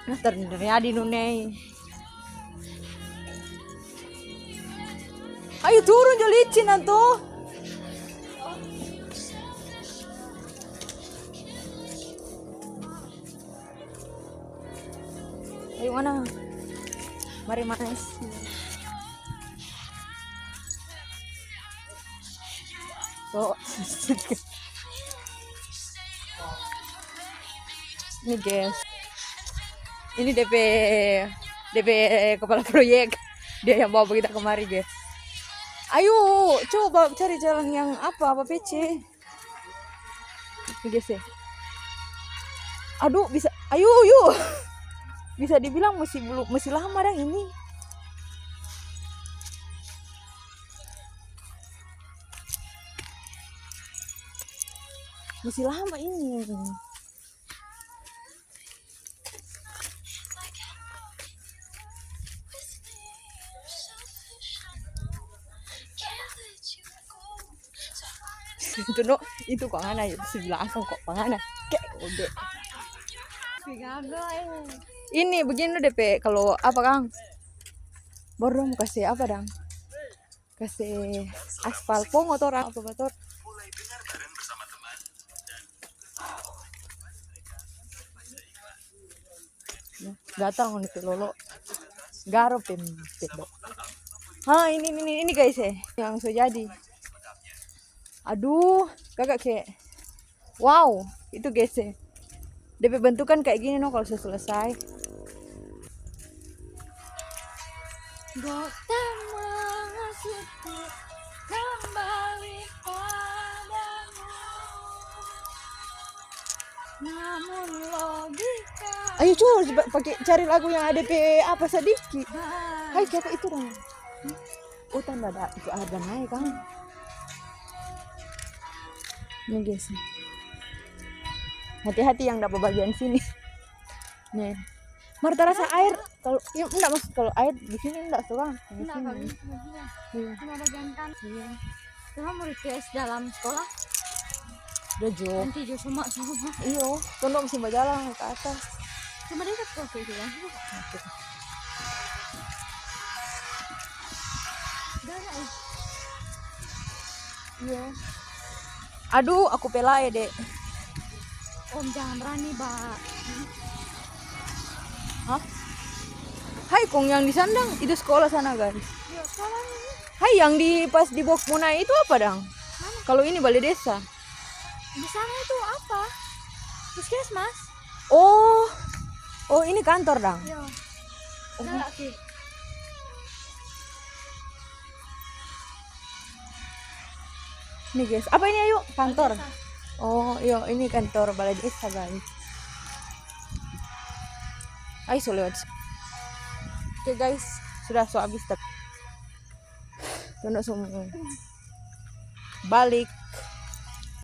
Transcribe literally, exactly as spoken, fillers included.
Nah, terjadi nunei. Ayo turun jo licin anto. Ayo mana? Mari manis. So, ini guys, ini depe depe kepala proyek, dia yang bawa kita kemari guys. Ayo coba cari jalan yang apa apa pece. Ini guys ya. Aduh bisa, ayo yuk. Bisa dibilang masih belum masih lama dang ini. Masih lama ini. Itu no, itu kok ngana itu sebelah akang kok pangana. Kek ode. Ini begini depe kalau apa kang? Baru dong kasih apa dang? Kase aspal po motor apa motor. Gatal ngoni pe lolo. Garo pem tembok. Ha ini ini ini guys eh yang so jadi. Aduh, kagak ke. Wow, itu guys eh. Depe bentukan kayak gini no kalau sudah selesai. Dokter mengusutku kembali padamu. Namun logika. Ayo coba pakai cari lagu yang ada pe apa sedikit. Hai siapa itu dong? Utang dada itu harga naik kan. Ini guys. Hati-hati yang dapat bagian sini. Nih. Mar tarasa air kalau ya enggak maksud kalau air di sini enggak suka. Di sini. Iya. Cuma bagian kan. Iya. Cuma mau request dalam sekolah. Udah jo. Nanti jo semua semua. Iyo, tondok masih berjalan ke atas. Cuma dekat kok itu kan. Oke. Iya. Aduh, aku pelae dek. Om jangan berani ba. Hah? Hai kong yang di sandang itu sekolah sana guys. Iya sekolah ini. Hai yang di pas di bok muna itu apa dang? Kalau ini balai desa. Di sana itu apa? Puskesmas. Oh, oh ini kantor dang. Iya. Oh. Ini guys, apa ini ayo? Kantor. Oh iyo ini kantor balai desa guys. Ayo so lewat. Oke guys, sudah so habis tapi tunduk semua. Balik.